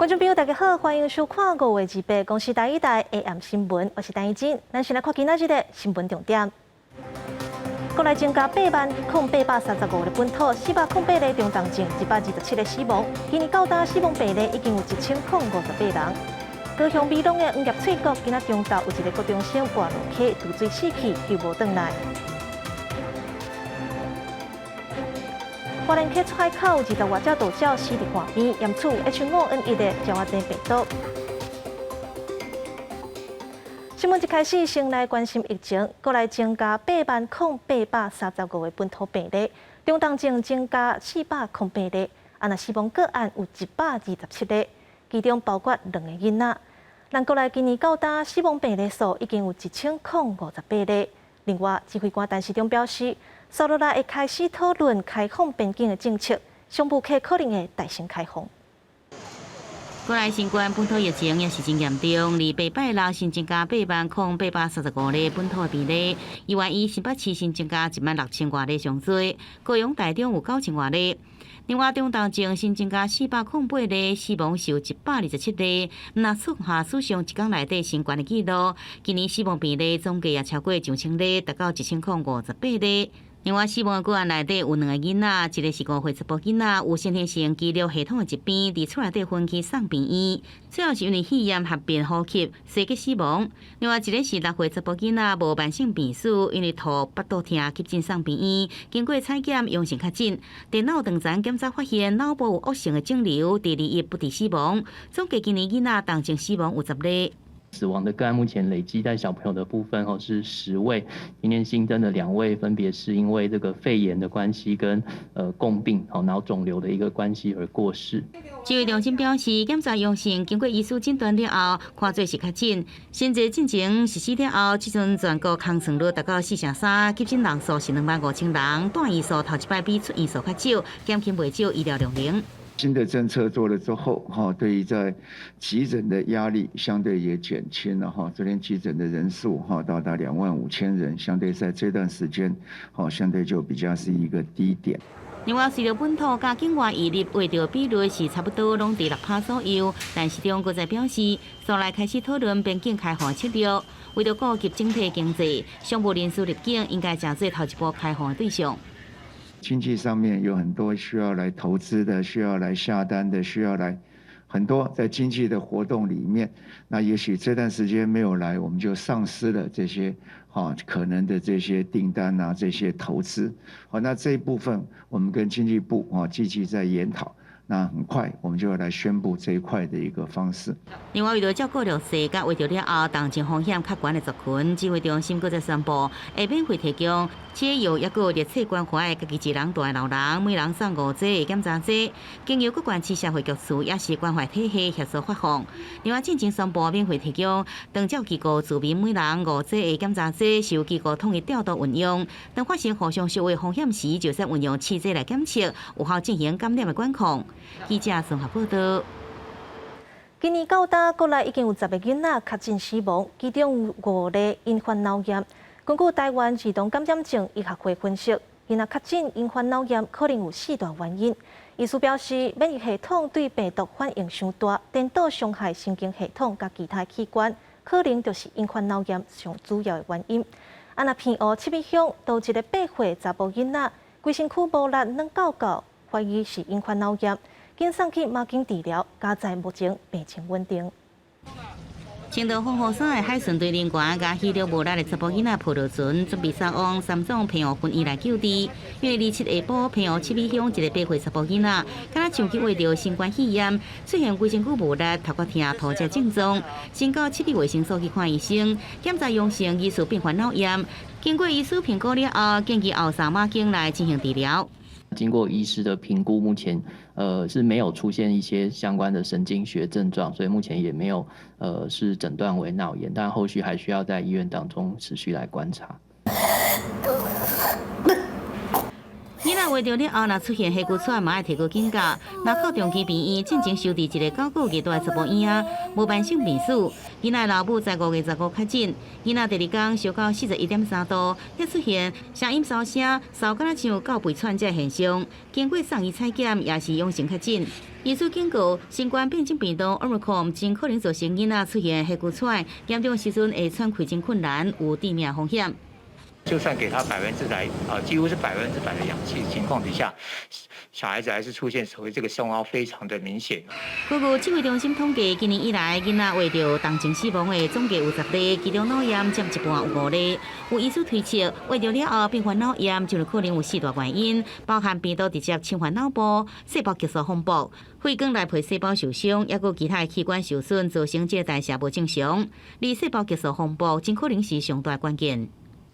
觀眾朋友，大家好，歡迎收看5月28公視台語台 AM 新聞，我是陳怡靜。咱先來看今仔日的新聞重點。國內增加80,835例本土，408例中重症，127個死亡。今年到今死亡病例已經有1058人。高雄美濃的黃葉翠閣，今仔中晝有一個國中生跋落溪墜水死去，救無轉來。花蓮溪出海口20外隻渡鳥死佇岸邊，驗出 H5N1 的鳥仔病毒。新聞一開始，先來關心疫情，國內增加80,835個本土病例，中重症增加408例，啊，若死亡個案有127例，其中包括兩个囡仔。咱國內今年到今死亡病例數已經有1058例。另外，指揮官陳時中表示，紲落來會開始討論開放邊境的政策，商務客可能會代先開放。國內新冠本土疫情也是真嚴重，禮拜拜六新增加80,835例本土病例，以外以新北市新增加16,000外例上濟，高雄、台中有9,000外例。另外，中重症新增加408例，死亡是有127例，若創下史上一工內底新懸的紀錄。今年死亡病例總計也超過2000例，達到1058例。另外，死亡個案內底有兩個囡仔，一個是5歲查埔囡仔，有先天性肌肉系統的疾病，佇厝內底分期送病院，最後是因為肺炎合併呼吸衰竭死亡。另外一個是6歲查埔囡仔，無慢性病史，因為吐腹肚疼急診送病院，經過採檢陽性確診，電腦斷層檢查發現腦部有惡性的腫瘤，第二日不治死亡。總計今年囡仔重症死亡有10例。死亡的個案目前累計在小朋友的部分哦是10位，今天新增的兩位分別是因為這個肺炎的關係跟共病哦腦腫瘤的一個關係而過世。指揮中心表示，檢查陽性，經過醫師診斷了後，看做是確診。新制進前實施了後，這陣全國空床率達到4成3，急診人數是25,000人，住院數頭一擺比出院數較少，減輕袂少醫療量能。新的政策做了之後，哈，對於在急診的壓力相對也減輕了，哈。昨天急診的人數，哈，到達25,000人，相對在這段時間，哈，相對就比較是一個低點。另外，隨著本土佮境外移入畫著比率是差不多攏佇6趴左右，陳時中閣再表示，紲來開始討論邊境開放策略，為著顧及整體經濟，商務人士入境應該成做頭一步開放的對象。經濟上面有很多需要來投資的，需要來下單的，需要來很多在經濟的活動裡面，那也許這段時間沒有來，我們就喪失了這些可能的這些訂單啊，這些投資。好，那這一部分我們跟經濟部啊積極在研討。那很快我們就會來宣布這一塊的一個方式。另外，為著照顧弱勢，佮畫著了後，重症風險較懸的族群，指揮中心閣再宣布，會免費提供解藥，抑閣有熱切關懷家己一人蹛的老人，每人送五劑的檢查劑，經由各縣市社會局處抑是關懷體系協助發放。另外，進前宣布免費提供長照機構住民每人五劑的檢查劑，是由機構統一調度運用。當發生互相相會風險時，就使運用試劑來檢測，有效進行感染的管控。記者綜合報道。今年到今，國內已經有10個囡仔確診死亡，其中有五例引發腦炎。根據台灣兒童感染症醫學會分析，囡仔確診引發腦炎可能有四大原因。醫師表示，免疫系統對病毒反應傷大，顛倒傷害神經系統佮其他器官，可能就是引發腦炎上主要的原因。啊，若澎湖七美鄉都有一個8歲查埔囡仔，規身軀無力，軟厚厚，懷疑是引發腦炎。緊送去馬偕治療，佳哉目前病情穩定。穿著防護衫的海巡隊人員，共虛弱無力的查埔囡仔抱落船，準備送往三總澎湖分院來救治。因為27下晡，澎湖七美鄉一個8歲查埔囡仔，敢若像去畫著新冠肺炎，出現規身軀無力、頭殼疼、吐這症狀，先到七美衛生所去看醫生，檢查陽性，疑似併發腦炎。經過醫師評估了後，建議後送馬偕來進行治療。經過醫師的評估，目前是沒有出現一些相關的神經學症狀，所以目前也沒有是診斷為腦炎，但後續還需要在醫院當中持續來觀察。囡仔患著了後，若出現氣急喘，嘛愛提高警覺。林口長崎病院進前收治一个9個月大的查埔嬰仔，無慢性病史。囡仔老母在5月15確診，囡仔第二工燒到41.3度，也出現聲音沙聲、嗽敢若像狗吠喘這現象。經過送醫採檢，也是陽性確診。醫師警告，新冠變種病毒 Omicron 真可能造成囡仔出現氣急喘，嚴重時陣會喘氣真困難，有致命風險。就算給他100%啊，幾乎是100%的氧氣情況底下，小孩子還是出現所謂這個胸凹非常的明顯。根據指揮中心統計，今年以來囡仔患著重症死亡的總計有10例，其中腦炎佔一半有5例。有醫師推測，患著了後變發腦炎就有可能有四大原因，包含病毒直接侵犯腦部、細胞激素風暴、血管內皮細胞受傷，抑閣其他器官受損，造成這個代謝無正常。而細胞激素風暴真可能是上大關鍵。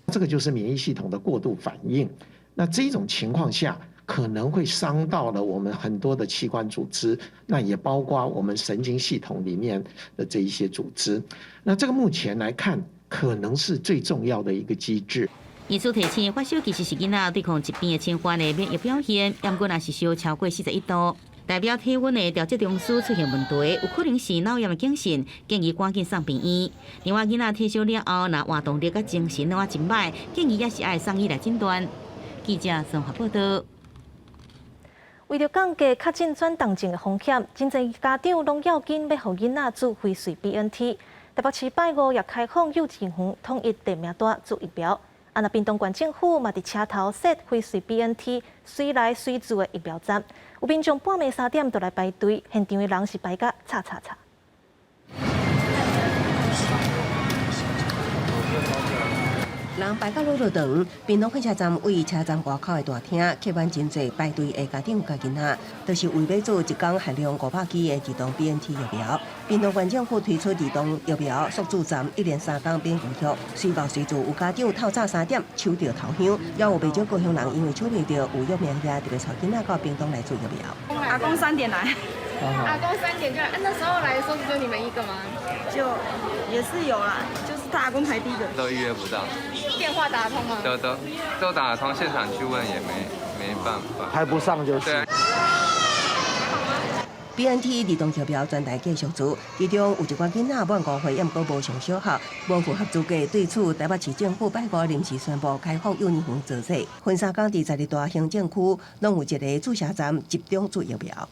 這個就是免疫系統的過度反應，那這種情況下可能會傷到了我們很多的器官組織，那也包括我們神經系統裡面的這一些組織。那這個目前來看，可能是最重要的一個機制。醫師提醒，發燒其實是囡仔對抗疾病的侵犯的免疫表現，毋過若是燒超過41度，代表體溫的調節中樞出現問題，有可能是腦炎的警訊，建議趕緊送病院。另外，囡仔退燒了後，若活動力佮精神攏真䆀，建議也是愛送醫來診斷。記者綜合報道。為著降低確診轉重症的風險，真濟家長攏要緊欲予囡仔注輝瑞 BNT。台北市拜五也開放幼稚園統一列名單注疫苗。啊，若屏東縣政府嘛佇車頭設輝瑞 BNT 隨來隨注的疫苗站，有民眾半暝3點就來排隊，現場的人是排甲吵吵吵。人排到愈來愈長，屏東火車站位車站外口的大廳，客滿真濟排隊的家長佮囡仔，都是為欲注一工限量500劑的兒童 BNT 疫苗。屏東縣政府推出兒童疫苗速注站，一連三工免預約，隨到隨注，有家長透早3點守著頭香，也有袂少高雄人因為搶袂著預約名額，特別帶囡仔到屏東來注疫苗。阿公3點來，阿公3點就來，那時候來的時候只有你們一個嗎？就也是有啦，就是他阿公排第一個。都預約不到。電話打通嗎？都打得通，現場去問也沒辦法。排不上就是。對。 BNT 兒童疫苗全台繼續注，其中有一寡囡仔滿5歲，猶閣無上小學，無符合資格。對此，台北市政府拜五臨時宣布開放幼兒園做劑，分三工佇12大行政區，攏有一个注射站集中注疫苗。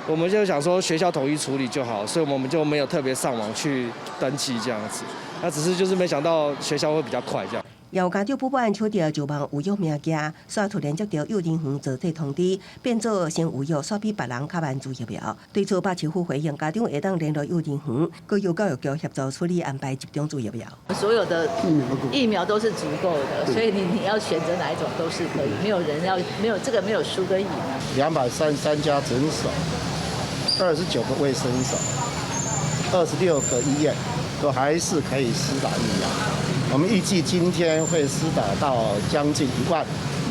我們就想說學校統一處理就好，所以我們就沒有特別上網去登記這樣子。那只是就是沒想到學校會比較快這樣。有家長不滿搶著就望預約名額，煞突然接著幼兒園做劑通知，變做先預約，煞比別人較慢注疫苗。對此，北市府回應家長會當聯絡幼兒園，閣由教育局協助處理安排集中注疫苗。所有的疫苗都是足夠的，所以你要選擇哪一種都是可以，沒有人要沒有這個沒有輸跟贏。233家診所，29個衛生所，26個醫院，都還是可以施打疫苗。我們預計今天會施打到將近1萬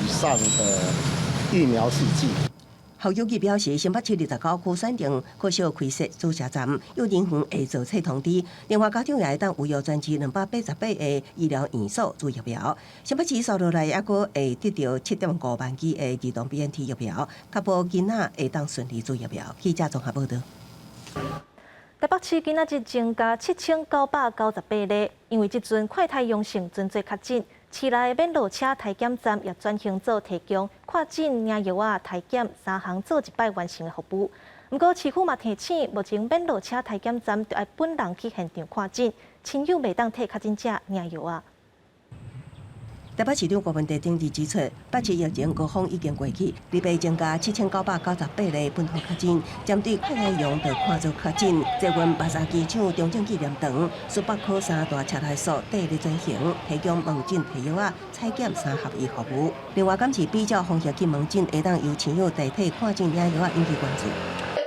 以上的疫苗試劑。侯友宜表示，新北市29區選定各校開設注射站，幼兒園會做冊通知。另外，家長也會當預約專區288個醫療院所注疫苗。新北市紲落來猶閣會得著7.5萬劑的兒童 BNT 疫苗，確保囡仔會當順利注疫苗。記者綜合報道。台北市今仔日增加7998例，因為這陣快篩陽性真濟確診，市內免落車篩檢站也轉型做提供看診、領藥仔、篩檢三項做一擺完成的服務。毋過市府嘛提醒，目前免落車篩檢站著愛本人去現場看診，親友袂當替確診者領藥仔。台北市長柯文哲頂日指出，北市疫情高峰已經過去，禮拜增加7998例本土確診，針對快篩陽就看做確診。捷運巴沙機場中正紀念堂、蘇北科三大車內所綴咧轉型，提供門診提藥仔、採檢三合一服務。另外，敢是比照防疫去門診，會當由親友代替看診領藥仔引起關注。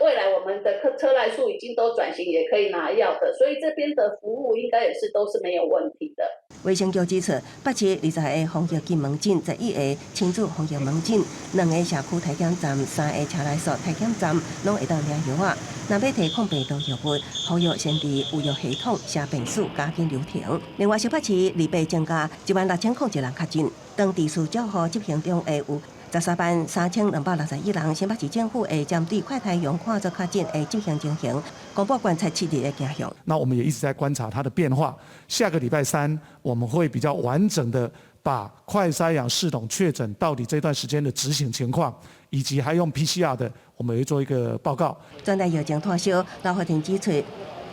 未來我們的車來數已經都轉型，也可以拿藥的，所以這邊的服務應該也是都是沒有問題的。衛生局指出，北市20個防疫進門診，11个親子防疫門診，2个社區篩檢站，3个車內所篩檢站，攏會當領藥仔。若欲提抗病毒藥物，呼籲先佇預約系統寫病史，加緊流程。另外，新北市禮拜增加16001人確診，當地市照護執行中會有133,261人。新北市政府會針對快篩陽看做確診的執行情形，公布觀察7日的鏡像。那我們也一直在觀察它的變化。下個禮拜三，我們會比較完整的把快篩陽視同確診到底這段時間的執行情況，以及還用 PCR 的，我們會做一個報告。全台疫情拖燒，劉和廷指出，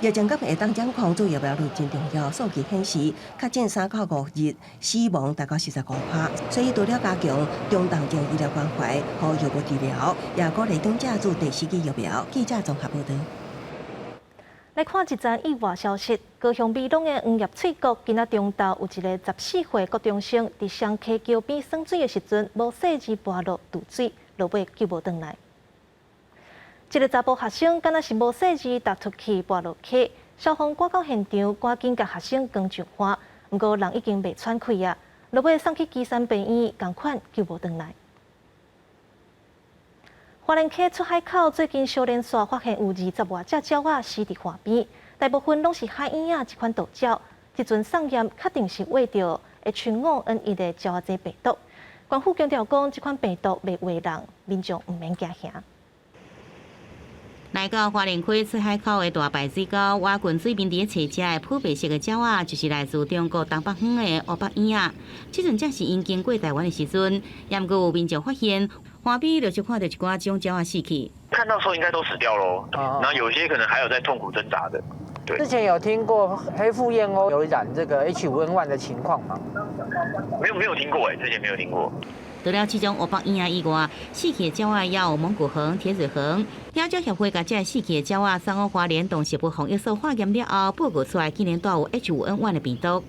疫情敢會當掌控，做疫苗率真重要。數據顯示，確診3到5日死亡達到45%，所以除了加強中重症醫療關懷和藥物治療，也鼓勵長者注第四劑疫苗。記者綜合報導。來看一則意外消息，高雄美濃的黃葉翠谷今仔中晝有一个14歲國中生佇雙溪橋邊耍水的時陣，無細膩跋落墮水，落尾救無轉來。這个查埔學生敢若是無細膩踏出去跋落溪，消防趕到現場，趕緊共學生扛上岸，毋過人已經袂喘氣啊，落尾送去旗山病院，仝款救無轉來。花蓮溪出海口最近小連續發現有20外隻鳥仔死佇岸邊，大部分攏是海鶯仔這款渡鳥。這陣送驗確定是秽著 H5N1 的鳥仔病毒。官府強調講，這款病毒袂傳人，民眾毋免驚嚇。來到花蓮溪出海口的大排水溝，挖滾水面佇咧揣食的普白色的鳥仔，就是來自中國東北方的烏腹鶯仔。這陣正是𪜶經過台灣的時陣，也毋過有民眾發現，岸邊就是看著一寡種鳥仔死去。看到時候應該都死掉咯，然後有些可能還有在痛苦掙扎的。對，之前有聽過黑腹燕鷗有染這個 H5N1 的情況嗎？沒有，沒有聽過誒，之前沒有聽過。除了這種烏腹鶯仔以外，死去的鳥仔也有蒙古鴴、鐵嘴鴴。野鳥協會共這死去的鳥仔送往花蓮動植物防疫所化驗了後，報告出來竟然帶有 H5N1 的病毒。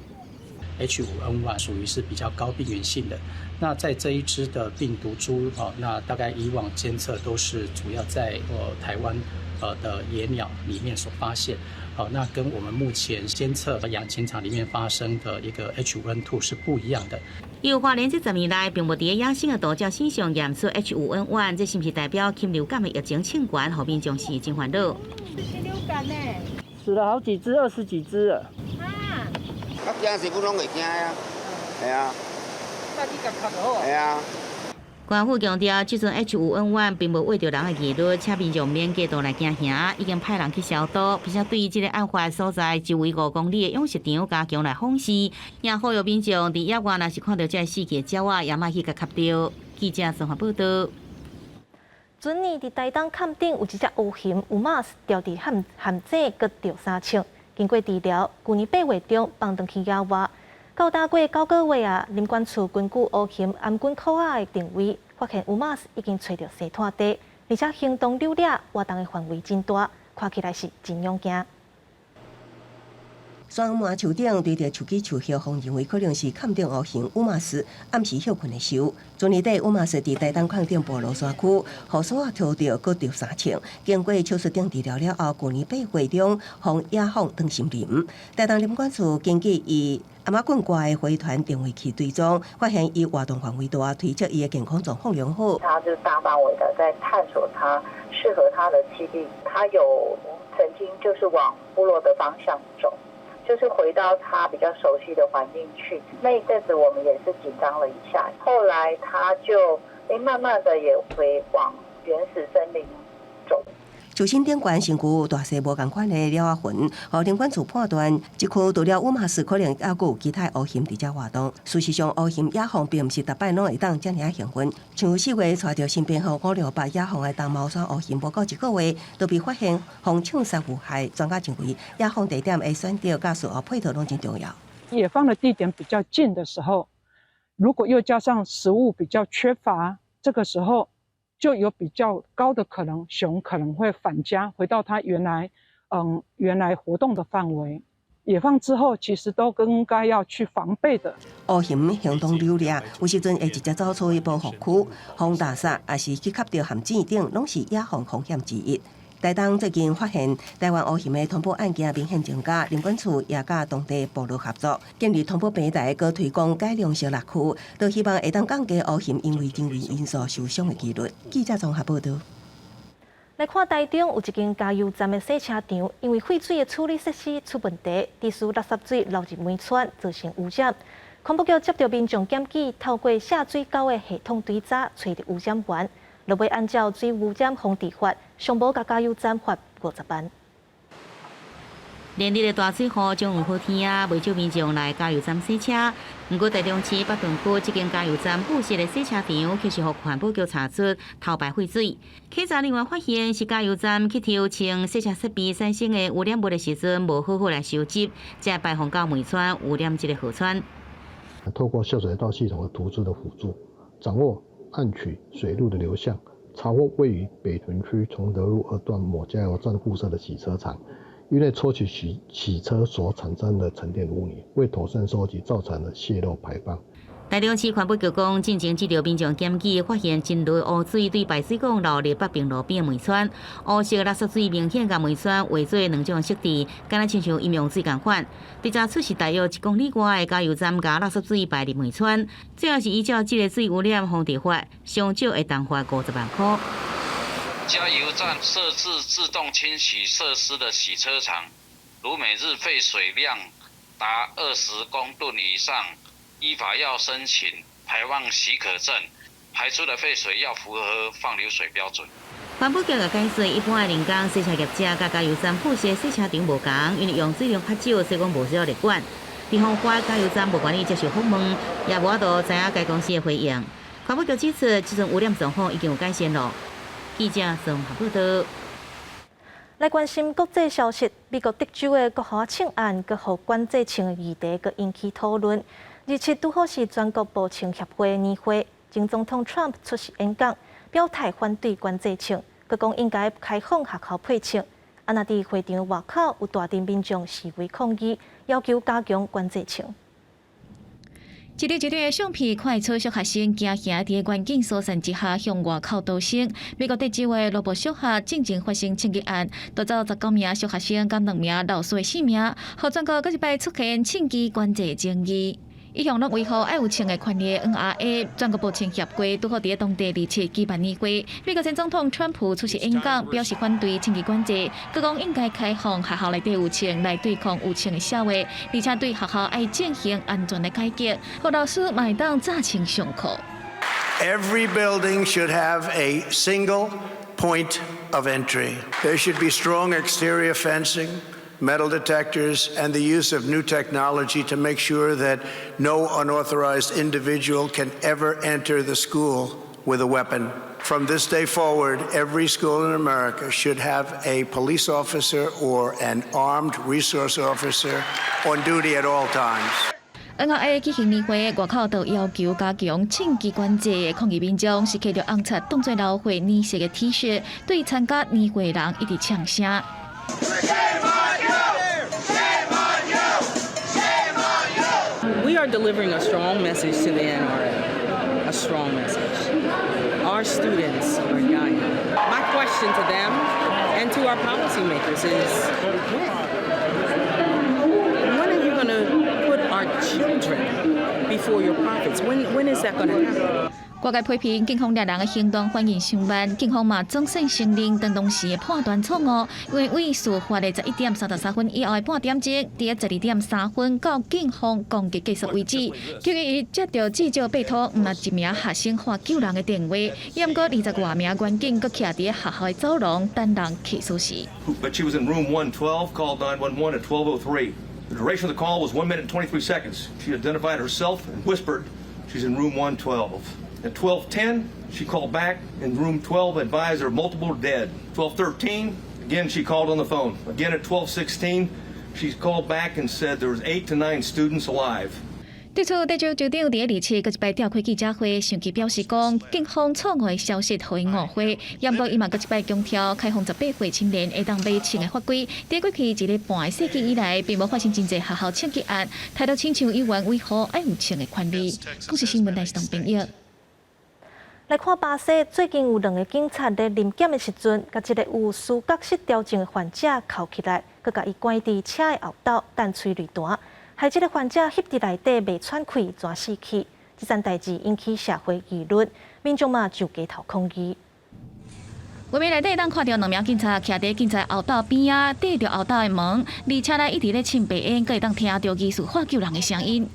H5N1 屬於是比較高病原性的。那在這一支的病毒株，哦，那大概以往監測都是主要在台灣的野鳥裡面所發現。好，那跟我們目前監測養禽場裡面發生的一個 H5N2 是不一樣的。由花蓮這10年來，並無佇咧野生的渡鳥身上驗出 H5N1，這是毋是代表禽流感的疫情衝懸，予民眾是真煩惱？禽流感呢？死了好幾隻，20幾隻了。啊！啊，驚是阮攏會驚啊，係啊。係啊。官府強調，這陣 H5N1 並無秽著人的疑慮，請民眾免過度來驚嚇，已經派人去消毒，並且對這个案發所在周圍5公里的養殖場加強來訪視，也呼籲民眾佇野外若是看著這个死去的鳥仔，也莫去共磕著。記者綜合報導。準年佇台東崁頂有一隻烏熊有馬掉佇陷阱，閣著3銃。經過治療，舊年8月中放轉去野外。到今過9個月啊，林管處根據烏熊頷頸箍仔的定位，發現有馬已經揣著西炭地，而且行動溜掠，活動的範圍真大，看起來是真勇健。山滿樹頂對著樹枝樹葉，予認為可能是崁頂烏熊五馬斯暗時歇睏的時。去年底，五馬斯佇台東崁頂部落山區，予索仔拖著，閣著3銃。經過手術頂治療了後，舊年8月中，予野放轉森林。台東林管處根據伊頷頸掛的回傳定位器追蹤，發現伊活動範圍大，推測伊的健康狀況良好。他就大範圍的在探索他適合他的棲地，他有曾經就是往部落的方向走。就是回到他比較熟悉的環境去。那一陣子我們也是緊張了一下，後來他就慢慢的也回往原始森林走。樹身頂懸身軀大細無仝款的鳥仔痕，予林管處判斷，這區除了五馬斯，可能猶閣有其他烏熊佇遮活動。事實上，烏熊野放並毋是逐擺攏會當遮爾仔興奮。像4月帶著新編號568野放的東貓山烏熊，無夠一個月就被發現予槍殺遇害。專家認為，野放地點的選擇佮事後配套攏真重要。野放的地點比較近的時候，如果又加上食物比較缺乏，這個時候，就有比較高的可能，熊可能會返家，回到它原來活動的範圍。野放之後，其實都應該要去防備的。烏熊行動溜掠，有時陣會直接走出去保護區，予踏殺，抑是去磕著陷阱等，攏是野放風險之一。台東最近發現台灣烏熊的通報案件明顯增加，林管處也佮當地部落合作，建立通報平台，閣推廣改良小獵區，都希望會當降低烏熊因為人為因素受傷的幾率。記者綜合報導。來看台中有一間加油站的洗車場，因為廢水的處理設施出問題，致使垃圾水流入門川，造成污染。環保局接著民眾檢舉，透過下水溝的系統追查，揣著污染源，落尾按照水污染防治法，上無共加油站罰50萬。連日的大水雨總有好天啊，袂少民眾來加油站洗車。毋過，台中市北屯區這間加油站附設的洗車場，卻是予環保局查出偷排廢水。稽查人員發現是加油站去抽清洗車設備產生的污染物的時陣，無好好來收集，才排放到湄川污染這个河川。透過下水道系統的圖紙的輔助，掌握暗渠水路的流向，查獲位於北屯區崇德路二段某加油站附設的洗車場。因為抽取洗洗車所產生的沉澱污泥，未妥善收集，造成了洩漏排放。台中市環保局講，進前接著民眾檢舉，發現真多污水對排水管流入北平路邊的湄川，烏色垃圾水明顯共湄川畫做兩種色調，敢若親像飲用水仝款。追查出是大約1公里外的加油站共垃圾水排入湄川，最後是依照這个水污染防治法，上少會當罰50萬箍。加油站設置自動清洗設施的洗車場，如每日廢水量達20公噸以上，依法要申請排放許可證，排出的廢水要符合放流水標準。環保局也解釋，一般的人工洗車業者佮加油站附設洗車場無仝，因為用水量較少，所以講無需要列管。地方法加油站無願意接受訪問，也無法度知影該公司的回應。環保局指出，這陣污染狀況已經有改善了。記者綜合報道。來關心國際消息，美國德州的國校槍案，閣予管制槍的議題，閣引起討論。27拄好是全國步槍協會年會，前總統 Trump 出席演講，表態反對管制槍，閣講應該開放學校配槍。啊，若佇會場外口有大陣民眾示威抗議，要求加強管制槍。一張一張的相片，看出小學生驚嚇佇環境疏散之下向外口逃生。美國德州的羅伯小學進前發生槍擊案，奪走19名小學生佮兩名老師的性命，予全國閣一擺出現槍支管制爭議。一向攏維護愛有槍的權利 NRA 全國步槍協會拄好佇當地27舉辦年會，美國前總統川普出席演講，表示反對槍支管制，閣講應該開放學校內底有槍來對抗有槍的社會，而且對學校愛進行安全的改革，予老師嘛會當紮槍上課。 Every building should have a single point of entry. There should be strong exterior fencing, metal detectors, and the use of new technology to make sure that no unauthorized individual can ever enter the school with a weapon. From this day forward, every school in America should have a police officer or an armed resource officer on duty at all times. NRA 舉行年會，外口就要求加強槍支管制的抗議民眾是揢著紅漆當做老歲顏色的 T 恤，對參加年會的人一直嗆聲。 Shame on you! Shame on you! Shame on you! We are delivering a strong message to the NRA, a strong message. Our students are dying. My question to them and to our policymakers is, when are you going to put our children before your profits? When is that going to happen? 外界批評警方掠人的行動反應傷慢，警方嘛總算承認當時的判斷錯誤，因為對事發的11點33分以後的半點鐘，佇12點3分到警方攻擊結束為止，結果伊接著至少八通，毋但一名學生喊救人的電話，猶閣20外名員警閣徛佇學校的走廊等人起訴時。 But she was in room 112, called 911 at 12:03. The duration of the call was 1 minute and 23 seconds. She identified herself and whispered she's in room 112. At 12:10, she called back in room 12, advised there were multiple dead. 12:13, again she called on the phone. Again at 12:16, she called back and said there was 8 to 9 students alive. 對此，德州州長佇27閣一擺召開記者會，上期表示講，警方錯誤的消息予𪜶誤會。毋過伊嘛閣一擺強調，開放18歲青年會當買槍的法規，佇過去一个半世紀以來，並無發生真濟學校槍擊案，態度親像猶原維護愛有槍的權利。公視新聞台是董編譯。來看巴西，最近有兩个警察佇臨檢的時陣，共一个有思覺失調症的患者銬起來，閣共伊關佇車的後斗等催淚彈，害這个患者翕佇內底袂喘氣，全死去。這件代誌引起社會議論，民眾嘛上街頭抗議。畫面內底當看著兩名警察徛佇警察後斗邊仔，對著後斗的門，而且呢一直咧凊白煙，閣會當聽著疑似喊救人的聲音。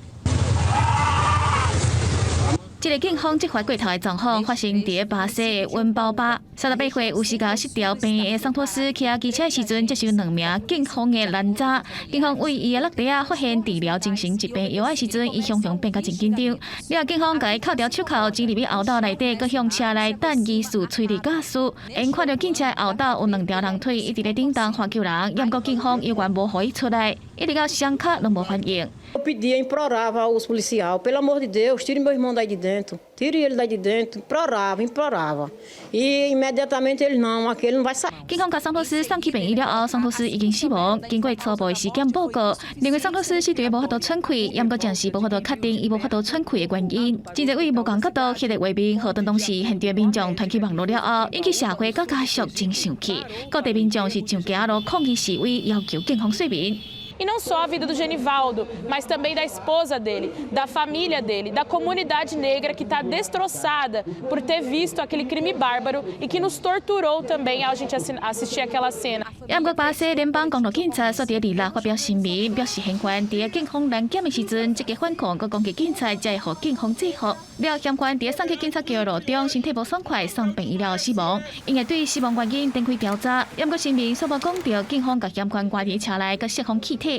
這个警方執法過頭的狀況發生佇巴西的溫包巴，38歲有思覺失調病的桑托斯騎機車的時陣，接受兩名警方的攔查。警方對伊的肋底仔發現治療精神疾病藥的時陣，伊雄雄變甲真緊張。了後警方共伊銬牢手銬，擠入去後斗內底，閣向車內等疑似催淚駕駛。𪜶看著警車後斗有兩條人腿一直咧頂動呼救人，毋過警方猶原無予伊出來，一直到雙跤攏無反應。 Eu pedia, implorava aos policiais, pelo amor de Deus, tire meu irmão daí de dentro, tire ele daí de dentro, implorava, implorava. E imediatamente ele não, aquele não vai sair. 警方共桑托斯送去病院了後，桑托斯已經死亡。經過初步的屍檢報告，認為桑托斯死佇無法度喘氣，毋過暫時無法度確定伊無法度喘氣的原因。真濟位無仝角度彼个畫面，予當時現場民眾傳去網路了後，引起社會佮家屬真生氣。各地民眾是上街路抗議示威，要求警方說明。 E não só a vida do Genivaldo, mas também da esposa dele, da família dele, da comunidade negra que está destroçada por ter visto aquele crime bárbaro e que nos torturou também ao gente assistir aquela cena. 毋過巴西聯邦公路警察煞佇二六發表聲明，表示嫌犯佇警方攔檢的時陣積極反抗，閣攻擊警察，才會予警方制服。了後嫌犯佇送去警察局的路中，身體無爽快，送病院了後死亡。𪜶會對死亡原因展開調查。毋過聲明煞無講著警方共嫌犯關佇車內，閣釋放氣體。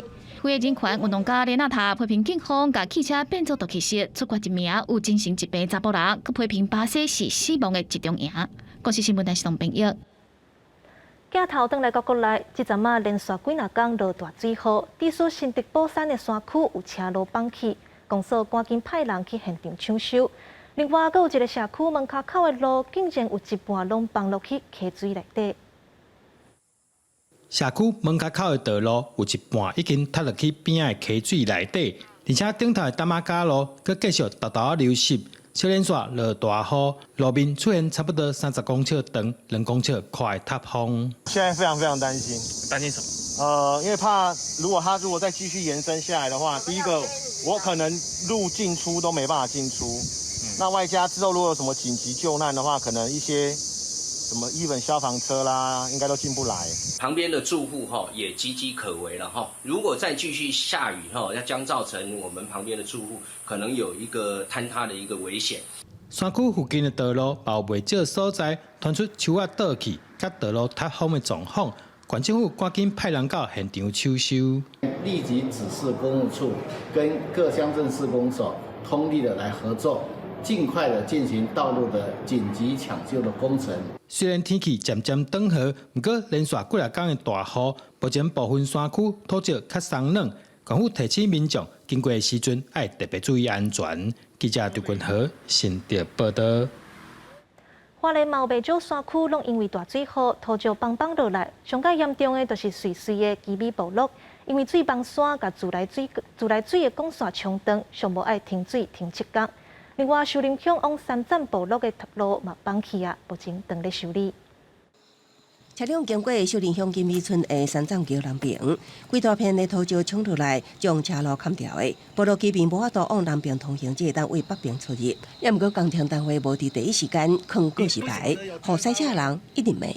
非裔人權運動家連納塔批評警方共汽車變做毒氣室，處決一名有精神疾病查埔人，閣批評巴西是死亡的集中營。國視新聞台是東編譯。鏡頭轉來到國內，這陣仔連續幾若工落大水雨，地處新竹寶山的山區有車路崩去，公所趕緊派人去現場搶修。另外，閣有一个社區門跤口的路，竟然有一半攏崩落去溪水內底。社區門跤口的道路有一半已經塌落去邊仔的溪水內底，而且頂頭的擔仔加路閣繼續沓沓流濕。小連續落大雨，路面出現差不多30公尺長、2公尺寬的塌方。現在非常非常擔心，擔心什麼？因為怕如果它如果再繼續延伸下來的話，第一個我可能路進出都沒辦法進出，那外加之後如果有什麼緊急救難的話，可能一些什麼一本消防車啦，應該都進不來。旁邊的住戶哈也岌岌可危了哈，如果再繼續下雨哈，要將造成我們旁邊的住戶可能有一個坍塌的一個危險。山區附近的道路有袂少所在傳出樹仔倒去，佮道路塌方的狀況，縣政府趕緊派人到現場搶修。立即指示公務處跟各鄉鎮市公所通力的來合作，盡快的進行道路的緊急搶修的工程。雖然天氣漸漸轉好，毋過連續幾若工的大雨，目前部分山區土質較鬆軟，縣府提醒民眾經過的時陣愛特別注意安全。記者張君和新竹報導。花蓮嘛有袂少山區攏因為大水雨，土石崩崩落來，上蓋嚴重的就是瑞穗的基米部落，因為水崩山共自來水的管線衝斷，上無愛停水停7工。另外，秀林鄉往三棧部落的路嘛崩去啊，目前正咧修理。車輛經過秀林鄉金美村的三棧橋南邊，規大片的土石衝落來，將車路崁牢的。部落居民無法度往南邊通行，只會當對北邊出入。也毋過工程單位無佇第一時間囥告示牌，予駛車人一直罵。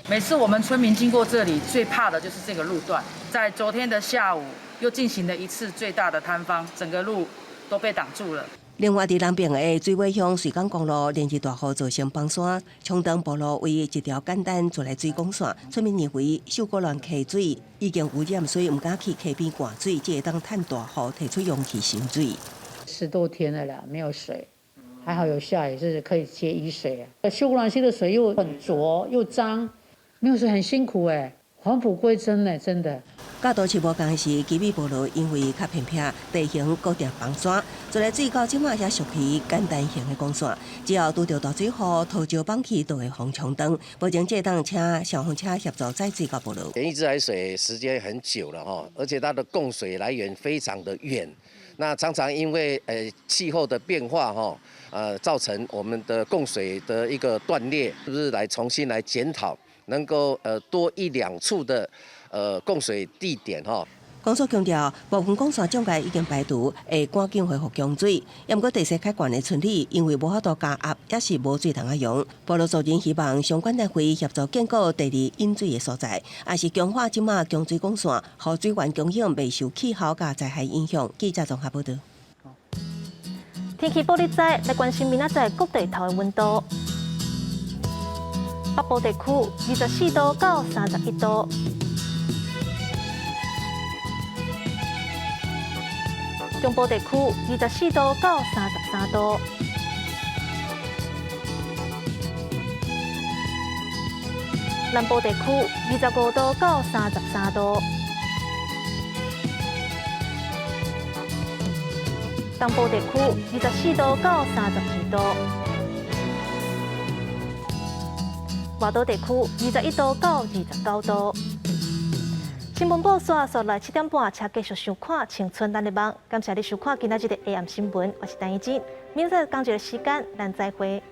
每次我們村民經過這裡，最怕的就是這個路段。在昨天的下午，又進行了一次最大的坍方，整個路都被擋住了。另外，佇南邊的水尾鄉瑞港公路連日大雨造成崩山，衝斷部落唯一一條簡單自來水管線。村民認為秀姑巒溪水已經污染，所以毋敢去溪邊灌水，只會當趁大雨提出容器盛水。 10多天了啦，沒有水，還好有下雨，是可以接雨水啊。秀姑巒溪的水又很濁又髒，沒有水很辛苦哎，返璞歸真呢，真的。佮都市無仝是基米部落，因為較偏僻，地形閣定崩山，自來水到這馬才屬於簡單型的管線。只要拄著大水雨，土石崩去，就會予衝斷。目前這當請消防車協助載水到部落。簡易自來水時間很久了哈，而且它的供水來源非常的遠，那常常因為氣候的變化哈，造成我們的供水的一個斷裂，是不是來重新來檢討，能夠多一兩處的供水地點哈。公所強調，部分管線障礙已經排除，會趕緊恢復供水。毋過地勢較懸的村里，因為無法度加壓，也是無水通仔用。部落族人希望相關單位協助建構第二飲水的所在，也是強化這馬供水管線，予水源供應袂受氣候佮災害影響。記者綜合報導。天氣報你知，來關心明仔載各地頭的溫度。北部地區24度到31度，中部地區24度到33度，南部地區25度到33度，東部地區24度到32度。外島地區21度到29度。新聞報煞煞來7點半，請繼續收看《青春咱的夢》。感謝你收看今仔日的 AM 新聞，我是陳怡靜。明仔同一個時間，咱再會。